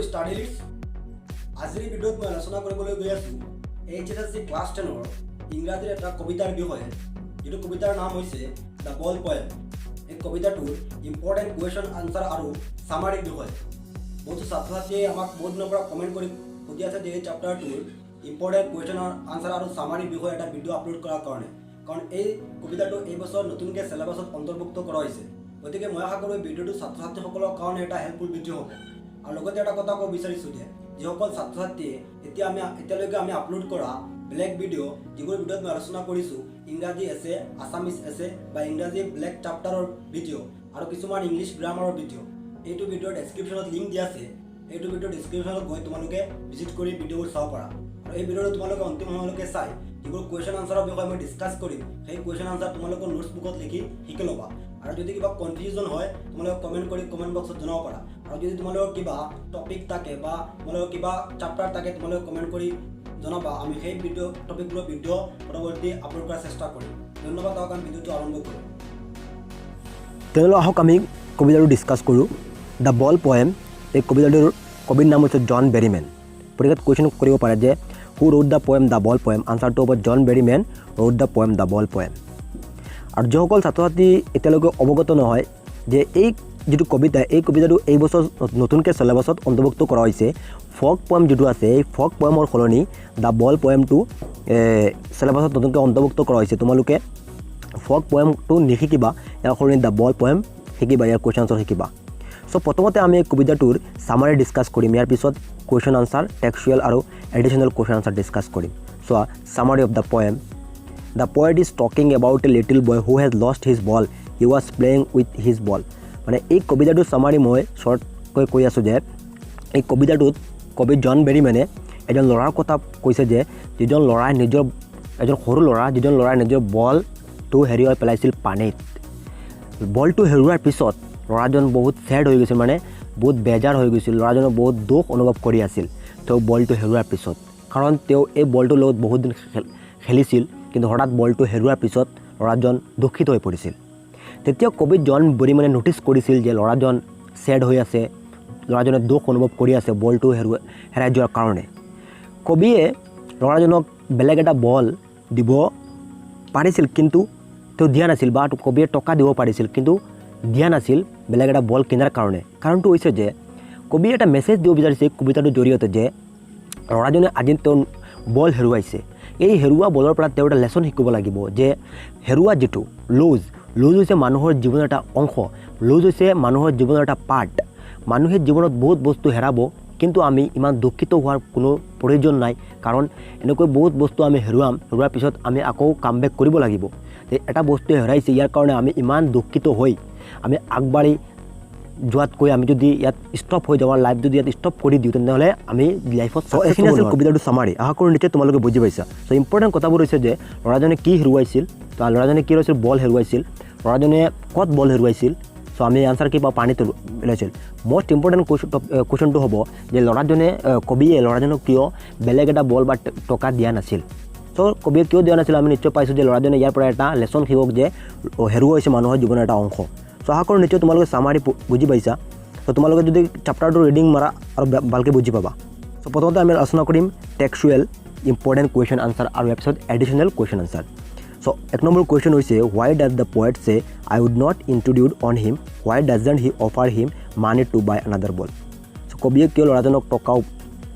Studies. আজিৰ ভিডিঅ'ত মই আলোচনা কৰিবলৈ গৈ আছোঁ এইচএছএলচি ক্লাছ 10ৰ ইংৰাজীৰ এটা কবিতাৰ বিষয়ে, যিটো কবিতাৰ নাম হৈছে the ball poem. এই কবিতাটোৰ ইম্পৰ্টেণ্ট কুৱেশ্যন আনচাৰ আৰু চামাৰীৰ বিষয়ে। বহুতো ছাত্ৰ ছাত্ৰীয়ে আমাক বহুত দিনৰ পৰা কমেণ্ট কৰি সুধি আছে যে এই চেপ্টাৰটোৰ ইম্পৰ্টেণ্ট কুৱেশ্যন আনচাৰ আৰু চামাৰীৰ বিষয়ে এটা ভিডিঅ' আপলোড কৰাৰ কাৰণে, কাৰণ এই কবিতাটো এই বছৰ নতুনকৈ চিলেবাছত অন্তৰ্ভুক্ত কৰা হৈছে। গতিকে মই আশা কৰোঁ এই ভিডিঅ'টো ছাত্ৰ ছাত্ৰীসকলৰ কাৰণে এটা হেল্পফুল ভিডিঅ' হ'ব। আৰু লগতে এটা কথা ক'ব বিচাৰিছোঁ যে যিসকল ছাত্ৰ ছাত্ৰীয়ে এতিয়ালৈকে আমি আপলোড কৰা বেলেগ ভিডিঅ', যিবোৰ ভিডিঅ'ত মই আলোচনা কৰিছোঁ ইংৰাজী এছে, আছামিজ এছে বা ইংৰাজী বেলেগ চাপ্টাৰৰ ভিডিঅ' আৰু কিছুমান ইংলিছ গ্ৰামাৰৰ ভিডিঅ', এইটো ভিডিঅ'ৰ ডেছক্ৰিপশ্যনত লিংক দিয়া আছে। এইটো ভিডিঅ'ৰ ডেছক্ৰিপশ্যনত গৈ তোমালোকে ভিজিট কৰি ভিডিঅ'বোৰ চাব পাৰা। আৰু এই ভিডিঅ'টো তোমালোকে অন্তিম সময়লৈকে চাই যিবোৰ কুৱেশ্যন আনচাৰৰ বিষয়ে মই ডিছকাছ কৰিম, সেই কুৱেশ্যন আনচাৰ তোমালোকৰ নোটছ বুকত লিখি শিকি ল'বা। আৰু যদি কিবা কনফিউজন হয়, তোমালোকে কমেণ্ট কৰি কমেণ্ট বক্সত জনাব পাৰা। আৰু যদি তোমালোকৰ কিবা টপিক থাকে বা তোমালোকৰ কিবা চাপ্টাৰ থাকে, তোমালোকে কমেণ্ট কৰি জনাবা। আমি সেই ভিডিঅ' টপিকবোৰৰ ভিডিঅ' পৰৱৰ্তী আপলোড কৰাৰ চেষ্টা কৰিম। ধন্যবাদ। আহক, আমি ভিডিঅ'টো আৰম্ভ কৰোঁ। তেনেহ'লে আহক, আমি কবিতাটো ডিছকাছ কৰোঁ, the ball poem. এই কবিতাটোৰ কবিৰ নাম হৈছে জন বেৰিমেন। পৰীক্ষাত কুৱেশ্যন কৰিব পাৰে যে "Who wrote the poem The Ball Poem?" আনচাৰটো হ'ব John Berryman wrote the poem The Ball Poem. আৰু যিসকল ছাত্ৰ ছাত্ৰী এতিয়ালৈকে অৱগত নহয় যে এই যিটো কবিতা, এই কবিতাটো এই বছৰ নতুনকৈ চিলেবাছত অন্তৰ্ভুক্ত কৰা হৈছে। ফগ পয়েম যিটো আছে, এই ফগ পয়েমৰ সলনি the ball পয়েমটো চিলেবাছত নতুনকৈ অন্তৰ্ভুক্ত কৰা হৈছে। তোমালোকে ফগ পয়েমটো নিশিকিবা, ইয়াৰ সলনি the ball poem শিকিবা, ইয়াৰ কুৱেশ্যন আনচাৰ শিকিবা। চ' প্ৰথমতে আমি এই কবিতাটোৰ চামাৰী ডিছকাছ কৰিম। ইয়াৰ পিছত কুৱেশ্যন আনচাৰ, টেক্সুৱেল আৰু এডিশ্যনেল কুৱেশ্যন আনচাৰ ডিছকাছ কৰিম। চোৱা, summary of the poem. The poet is talking about a little boy who has lost his ball. He was playing with his ball. মানে এই কবিতাটোৰ summary মই শ্বৰ্টকৈ কৈ আছোঁ যে এই কবিতাটোত কবি জন বেৰিমেনে এজন ল'ৰাৰ কথা কৈছে যে যিজন ল'ৰাই নিজৰ, এজন সৰু ল'ৰা, যিজন ল'ৰাই নিজৰ বলটো হেৰুৱাই পেলাইছিল পানীত। বলটো হেৰুৱাৰ পিছত ল'ৰাজন বহুত ছেড হৈ গৈছিল, মানে বহুত বেজাৰ হৈ গৈছিল। ল'ৰাজনে বহুত দুখ অনুভৱ কৰি আছিল তেওঁ বলটো হেৰুৱাৰ পিছত, কাৰণ তেওঁ এই বলটোৰ লগত বহুত দিন খেলিছিল। কিন্তু হঠাৎ বলটো হেৰুৱাৰ পিছত ল'ৰাজন দুখিত হৈ পৰিছিল। তেতিয়া কবি জন বেৰিমেনে ন'টিছ কৰিছিল যে ল'ৰাজন ছেড হৈ আছে, ল'ৰাজনে দুখ অনুভৱ কৰি আছে বলটো হেৰাই যোৱাৰ কাৰণে। কবিয়ে ল'ৰাজনক বেলেগ এটা বল দিব পাৰিছিল, কিন্তু তেওঁ দিয়া নাছিল, বা কবিয়ে টকা দিব পাৰিছিল, কিন্তু দিয়া নাছিল বেলেগ এটা বল কিনাৰ কাৰণে। কাৰণটো হৈছে যে কবিয়ে এটা মেছেজ দিব বিচাৰিছে এই কবিতাটোৰ জৰিয়তে যে ল'ৰাজনে আজি তেওঁৰ বল হেৰুৱাইছে। এই হেৰুৱা বলৰ পৰা তেওঁ এটা লেচন শিকিব লাগিব যে হেৰুৱা যিটো লুজ, লুজ হৈছে মানুহৰ জীৱনৰ এটা অংশ, লুজ হৈছে মানুহৰ জীৱনৰ এটা পাৰ্ট। মানুহে জীৱনত বহুত বস্তু হেৰাব, কিন্তু আমি ইমান দুখিত হোৱাৰ কোনো প্ৰয়োজন নাই, কাৰণ এনেকৈ বহুত বস্তু আমি হেৰুৱাম, হেৰুৱাৰ পিছত আমি আকৌ কাম বেক কৰিব লাগিব। যে এটা বস্তু হেৰাইছে, ইয়াৰ কাৰণে আমি ইমান দুখিত হৈ আমি আগবাঢ়ি যোৱাতকৈ আমি যদি ইয়াত ষ্টপ হৈ যাওঁ, লাইফ যদি ইয়াত ষ্টপ কৰি দিওঁ, তেনেহ'লে আমি লাইফত। এইখিনি আছিল কবিতাটো চামাৰি। আশা কৰোঁ নিশ্চয় তোমালোকে বুজি পাইছা। চ' ইম্পৰ্টেণ্ট কথাবোৰ হৈছে যে ল'ৰাজনে কি হেৰুৱাইছিল? তো ল'ৰাজনে কি হেৰুৱাইছিল? বল হেৰুৱাইছিল। ল'ৰাজনে ক'ত বল হেৰুৱাইছিল? চ' আমি আনচাৰ কি পাওঁ? পানীত হেৰুৱাইছিল। মষ্ট ইম্পৰ্টেণ্ট কুৱেশ্যনটো হ'ব যে কবিয়ে ল'ৰাজনক কিয় বেলেগ এটা বল বা টকা দিয়া নাছিল? চ' কবিয়ে কিয় দিয়া নাছিল? আমি নিশ্চয় পাইছোঁ যে ল'ৰাজনে ইয়াৰ পৰা এটা লেচন শিকক যে হেৰুৱা হৈছে মানুহৰ জীৱনৰ এটা অংশ। চ' আশা কৰোঁ নিশ্চয় তোমালোকে চামাৰি বুজি পাইছা। চ' তোমালোকে যদি চাপ্টাৰটো ৰিডিং মাৰা আৰু ভালকৈ বুজি পাবা। চ' প্ৰথমতে আমি আলোচনা কৰিম টেক্সুৱেল ইম্পৰ্টেণ্ট কুৱেশ্যন আনচাৰ আৰু ইয়াৰ পিছত এডিশ্যনেল কুৱেশ্যন আনচাৰ। চ' এক নম্বৰ কুৱেশ্যন হৈছে, "Why does the poet say, 'I would not intrude on him'? Why doesn't he offer him money to buy another ball?" চ' কবিয়ে কিয় ল'ৰাজনক টকাও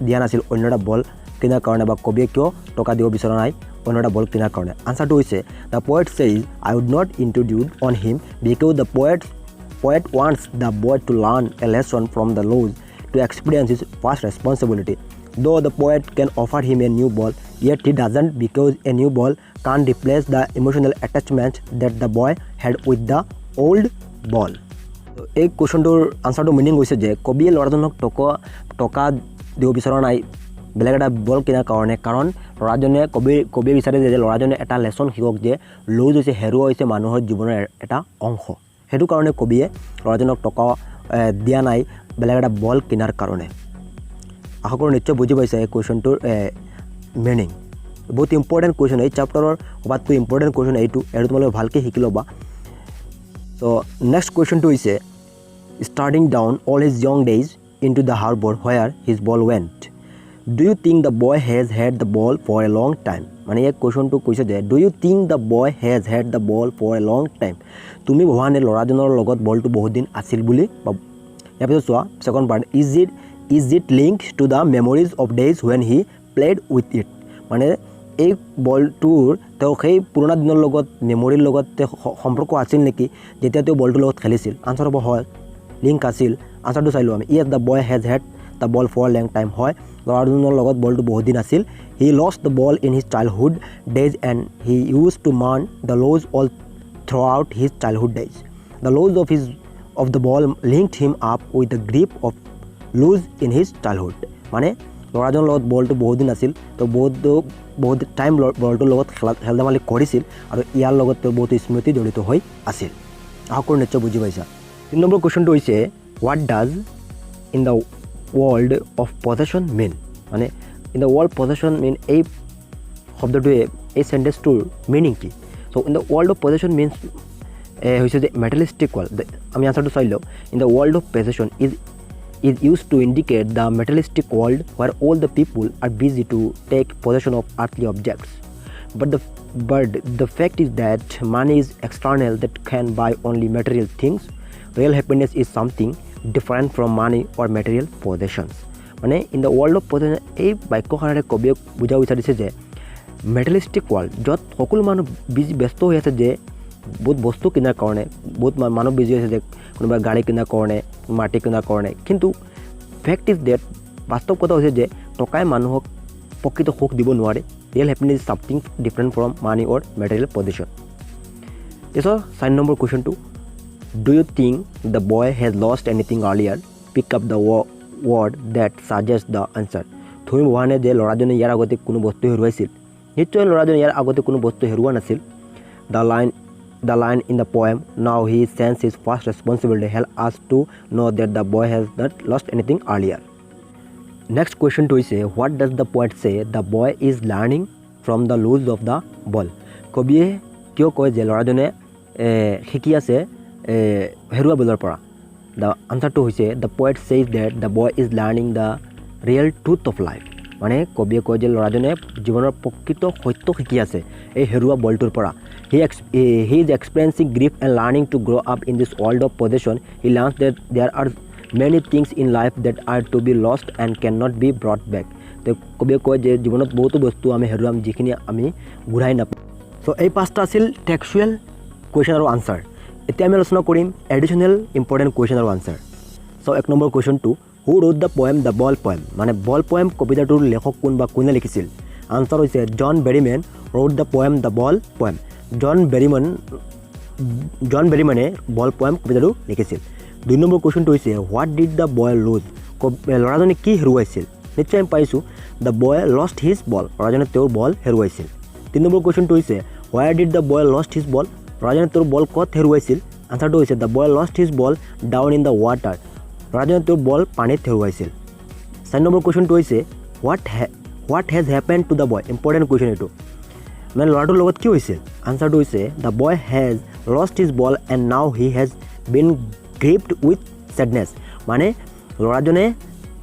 দিয়া নাছিল অন্য এটা বল কিনাৰ কাৰণে, বা কবিয়ে কিয় টকা দিব বিচৰা নাই অন্য এটা বল কিনাৰ কাৰণে? আনচাৰটো হৈছে, the poet says, "I would not intrude on him" because the poet wants the boy to learn a lesson from the loss, to experience his first responsibility. Though the poet can offer him a new ball, yet he doesn't, because a new ball can't replace the emotional attachment that the boy had with the old ball. এই কুৱেশ্যনটোৰ আনচাৰটো meaning হৈছে যে কবিয়ে ল'ৰাজনক টকা দিব বিচৰা নাই বেলেগ এটা বল কিনাৰ কাৰণে, কাৰণ ল'ৰাজনে কবিয়ে বিচাৰে যে ল'ৰাজনে এটা লেচন শিকক যে লুজ হৈছে, হেৰুৱা হৈছে মানুহৰ জীৱনৰ এটা অংশ। সেইটো কাৰণে কবিয়ে ল'ৰাজনক টকা দিয়া নাই বেলেগ এটা বল কিনাৰ কাৰণে। আশা কৰোঁ নিশ্চয় বুজি পাইছে এই কুৱেশ্যনটোৰ মিনিং। বহুত ইম্পৰ্টেণ্ট কুৱেশ্যন, এই চেপ্টাৰৰ সবাতকৈ ইম্পৰ্টেণ্ট কুৱেশ্যন এইটো। এইটো তোমালোকে ভালকৈ শিকি ল'বা। চ' নেক্সট কুৱেশ্যনটো হৈছে, "Starting down all his young days into the harbour where his ball went. Do you think the boy has had the ball for a long time? মানে এই কুৱেশ্যনটো কৈছে যে do you think the boy has had the ball for a long time? তুমি ভবানে ল'ৰাজনৰ লগত বলটো বহুত দিন আছিল বুলি? বা ইয়াৰ পিছত চোৱা, second part, is it linked to the memories of days when he played with it? মানে এই বলটোৰ তেওঁ সেই পুৰণা দিনৰ লগত, মেমৰিৰ লগত তেওঁ সম্পৰ্ক আছিল নেকি, যেতিয়া তেওঁ বলটোৰ লগত খেলিছিল? আনচাৰ হ'ব হয়, লিংক আছিল। আনচাৰটো চাই লওঁ আমি। Yes, the boy has had the ball for long time. হয়, ল'ৰাজনৰ লগত বলটো বহুত দিন আছিল। He lost the ball in his childhood days and he used to mourn the loss all throughout his childhood days. The loss of the ball linked him up with the grief of loss in his childhood. মানে ল'ৰাজনৰ লগত বলটো বহুত দিন আছিল, তো বহুত বহুত টাইম বলটোৰ লগত খেলা খেল ধেমালি কৰিছিল আৰু ইয়াৰ লগত তেওঁ বহুত স্মৃতি জড়িত হৈ আছিল। আশা কৰোঁ নিশ্চয় বুজি পাইছা। তিনি নম্বৰ কুৱেশ্যনটো হৈছে, what does "in the world of possession" mean? মানে "in the world possession" mean, এই শব্দটোৱে, এই চেণ্টেঞ্চটোৰ মিনিং কি? So "in the world of possession" means হৈছে যে মেটেৰিয়েলিষ্টিক ৱৰ্ল্ড। আমি আনচাৰটো চাই লওঁ। "In the world of possession" is used to indicate the materialistic world where all the people are busy to take possession of earthly objects. But the fact is that money is external, that can buy only material things. Real happiness is something different from money or material possessions. মানে "in the world of possession", এই বাক্যষাৰেৰে কবিয়ে বুজাব বিচাৰিছে যে materialistic world, য'ত সকলো মানুহ busy, ব্যস্ত হৈ আছে যে বহুত বস্তু কিনাৰ কাৰণে, বহুত মানুহ বিজি হৈছে যে কোনোবা গাড়ী কিনাৰ কাৰণে, মাটি কিনাৰ কাৰণে। কিন্তু ফেক্ট is that, বাস্তৱ কথা হৈছে যে টকাই মানুহক প্ৰকৃত সুখ দিব নোৱাৰে। Real happiness is something different from money or material possession. তাৰপিছত চাৰি number কুৱেশ্যনটো, do you think the boy has lost anything earlier? Pick up the word that suggest the answer. তুমি ভবা নে যে ল'ৰাজনে ইয়াৰ আগতে কোনো বস্তু হেৰুৱাইছিল? নিশ্চয় ল'ৰাজনে ইয়াৰ আগতে কোনো বস্তু হেৰুওৱা নাছিল। The line in the poem, "Now he senses his first responsibility," help us to know that the boy has not lost anything earlier. Next কুৱেশ্যনটো হৈছে, what does the poet say the boy is learning from the loss of the ball? কবিয়ে কিয় কয় যে ল'ৰাজনে শিকি আছে হেৰুৱা বলৰ পৰা? The আনচাৰটো হৈছে, the poet says that the boy is learning the real truth of life. মানে কবিয়ে কয় যে ল'ৰাজনে জীৱনৰ প্ৰকৃত সত্য শিকি আছে এই হেৰুৱা বলটোৰ পৰা। He is experiencing grief and learning to grow up in this world of possession. He learns that there are many things in life that are to be lost and can not be brought back. তো কবিয়ে কয় যে জীৱনত বহুতো বস্তু আমি হেৰুৱাম, যিখিনি আমি ঘূৰাই নাপাওঁ। চ' এই পাঁচটা আছিল টেক্সুৱেল কুৱেশ্যন আৰু আনচাৰ। এতিয়া আমি আলোচনা কৰিম এডিশ্যনেল ইম্পৰ্টেণ্ট কুৱেশ্যন আৰু আনচাৰ। চ' এক number কুৱেশ্যনটো, who wrote the poem "The Ball Poem"? মানে বল পয়েম কবিতাটোৰ লেখক কোন বা কোনে লিখিছিল? আনচাৰ হৈছে, John Berryman wrote the poem "The Ball Poem". John বেৰিমেনে বল পয়েম কবিতাটো লিখিছিল। দুই নম্বৰ কুৱেশ্যনটো হৈছে, what did the boy lose? ল'ৰাজনে কি হেৰুৱাইছিল? নিশ্চয় আমি পাইছোঁ, the boy lost his ball. ল'ৰাজনে তেওঁৰ বল হেৰুৱাইছিল। তিনি নম্বৰ কুৱেশ্যনটো হৈছে, where did the boy lost his ball? ল'ৰাজনে তেওঁৰ বল ক'ত হেৰুৱাইছিল? আনচাৰটো হৈছে, the boy lost his ball down in the water. ল'ৰাজনে তেওঁৰ বল পানীত হেৰুৱাইছিল। চাৰি নম্বৰ কুৱেশ্যনটো হৈছে, what has happened to the boy? Important question এইটো। মানে ল'ৰাটোৰ লগত কি হৈছিল? আনচাৰটো হৈছে, the boy has lost his ball and now he has been gripped with sadness. মানে ল'ৰাজনে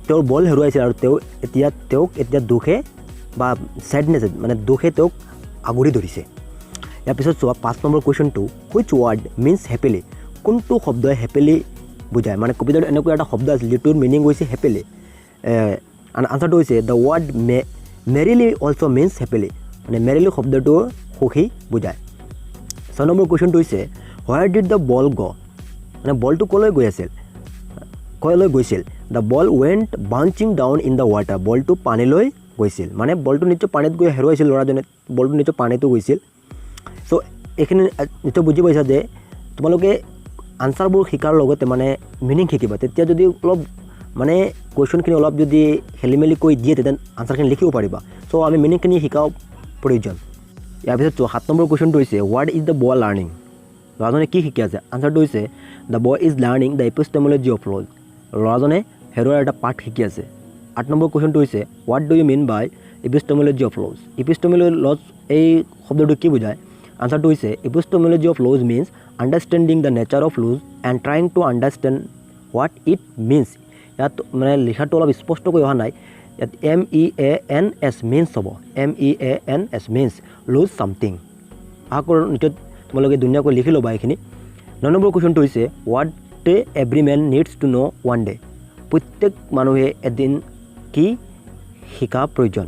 তেওঁৰ বল হেৰুৱাইছিল আৰু তেওঁ এতিয়া তেওঁক এতিয়া দুখে বা ছেডনেছ, মানে দুখে তেওঁক আগুৰি ধৰিছে। ইয়াৰ পিছত চোৱা, পাঁচ number কুৱেশ্যনটো, which word means happily? কোনটো শব্দই হেপিলি বুজায়? মানে কবিতাটোত এনেকুৱা এটা শব্দ আছিল যিটোৰ মিনিং হৈছে হেপিলি। আনচাৰটো হৈছে, the word merrily also means happily. মানে মেৰিলি শব্দটো সুখী বুজায়। ছয় নম্বৰ কুৱেশ্যনটো হৈছে, where did the ball go? মানে বলটো ক'লৈ গৈ আছিল, ক'লৈ গৈছিল? The ball went bouncing down in the water. বলটো পানীলৈ গৈছিল। মানে বলটো নিশ্চয় পানীত গৈ হেৰুৱাইছিল ল'ৰাজনে, বলটো নিশ্চয় পানীতো গৈছিল। চ' এইখিনি নিশ্চয় বুজি পাইছা যে তোমালোকে আনচাৰবোৰ শিকাৰ লগতে মানে মিনিং শিকিবা। তেতিয়া যদি অলপ মানে কুৱেশ্যনখিনি অলপ যদি খেলি মেলি কৰি দিয়ে, তেতিয়া আনচাৰখিনি লিখিব পাৰিবা। চ' আমি মিনিংখিনি শিকাও প্ৰয়োজন। ইয়াৰ পিছত চোৱা, সাত নম্বৰ কুৱেশ্যনটো হৈছে, what is the boy learning? ল'ৰাজনে কি শিকি আছে? আনচাৰটো হৈছে, the boy is learning the epistemology of loss. ল'ৰাজনে হেৰুৱাৰ এটা পাঠ শিকি আছে। আঠ নম্বৰ কুৱেশ্যনটো হৈছে, what do you mean by epistemology of loss? Epistemology loss, এই শব্দটো কি বুজায়? আনচাৰটো হৈছে, epistemology of loss means understanding the nature of loss and trying to understand what it means ইয়াত মানে লিখাটো অলপ স্পষ্টকৈ অহা নাই। ইয়াত MEANS, means হ'ব। MEANS, means lose something. আশা কৰোঁ নিশ্চয় তোমালোকে ধুনীয়াকৈ লিখি ল'বা এইখিনি। 9 নম্বৰ কুৱেশ্যনটো হৈছে, "What every man needs to know one day?" প্ৰত্যেক মানুহে এদিন কি শিকা প্ৰয়োজন?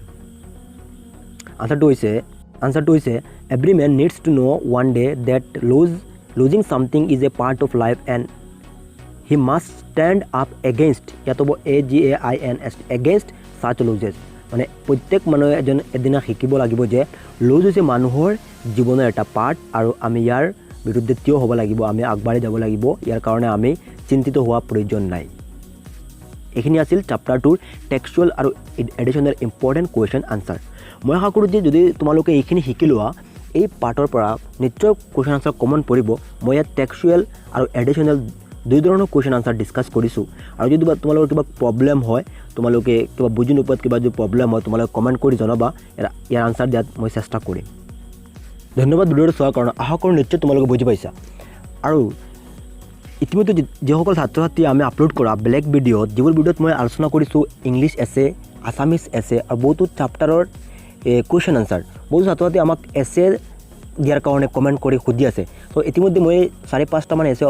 আনচাৰটো হৈছে, "Every man needs to know one day that losing something is a part of life and he must stand up against," ইয়াত হ'ব AGAINS, "against such losses." মানে প্ৰত্যেক মানুহে এদিনা শিকিব লাগিব যে লুজ হৈছে মানুহৰ জীৱনৰ এটা পাৰ্ট আৰু আমি ইয়াৰ বিৰুদ্ধে থিয় হ'ব লাগিব, আমি আগবাঢ়ি যাব লাগিব। ইয়াৰ কাৰণে আমি চিন্তিত হোৱা প্ৰয়োজন নাই। এইখিনি আছিল চেপ্টাৰটোৰ টেক্সুৱেল আৰু এডিশ্যনেল ইম্পৰ্টেণ্ট কুৱেশ্যন আনচাৰ। মই আশা কৰোঁ যে যদি তোমালোকে এইখিনি শিকি লোৱা, এই পাৰ্টৰ পৰা নিশ্চয় কুৱেশ্যন আনচাৰ কমন পৰিব। মই ইয়াত টেক্সুৱেল আৰু এডিশ্যনেল দুই ধৰণৰ কুৱেশ্যন আনচাৰ ডিছকাছ কৰিছোঁ। আৰু যদি বা তোমালোকৰ কিবা প্ৰব্লেম হয়, তোমালোকে কিবা বুজি নোপোৱাত কিবা যদি প্ৰব্লেম হয়, তোমালোকে কমেণ্ট কৰি জনাবা। ইয়াৰ আনচাৰ দিয়াত মই চেষ্টা কৰিম। ধন্যবাদ ভিডিঅ'টো চোৱাৰ কাৰণে। আশা কৰোঁ নিশ্চয় তোমালোকে বুজি পাইছা। আৰু ইতিমধ্যে যিসকল ছাত্ৰ ছাত্ৰীয়ে আমি আপলোড কৰা বেলেগ ভিডিঅ'ত, যিবোৰ ভিডিঅ'ত মই আলোচনা কৰিছোঁ ইংলিছ এছে, আছামিছ এছে আৰু বহুতো চাপ্টাৰৰ কুৱেশ্যন আনচাৰ, বহুতো ছাত্ৰ ছাত্ৰীয়ে আমাক এছে দিয়াৰ কাৰণে কমেণ্ট কৰি সুধি আছে। ত' ইতিমধ্যে মই চাৰি পাঁচটামান এছে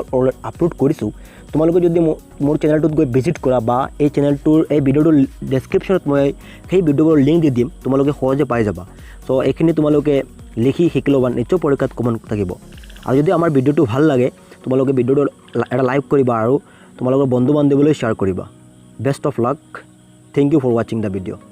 আপলোড কৰিছোঁ। তোমালোকে যদি মোৰ চেনেলটোত গৈ ভিজিট কৰা বা এই চেনেলটোৰ এই ভিডিঅ'টোৰ ডেছক্ৰিপশ্যনত মই সেই ভিডিঅ'বোৰৰ লিংক দি দিম, তোমালোকে সহজে পাই যাবা। চ' এইখিনি তোমালোকে লিখি শিকি ল'বা, নিশ্চয় পৰীক্ষাত কমন থাকিব। আৰু যদি আমাৰ ভিডিঅ'টো ভাল লাগে, তোমালোকে ভিডিঅ'টো এটা লাইক কৰিবা আৰু তোমালোকৰ বন্ধু বান্ধৱীলৈ শ্বেয়াৰ কৰিবা। Best of luck. Thank you for watching the video.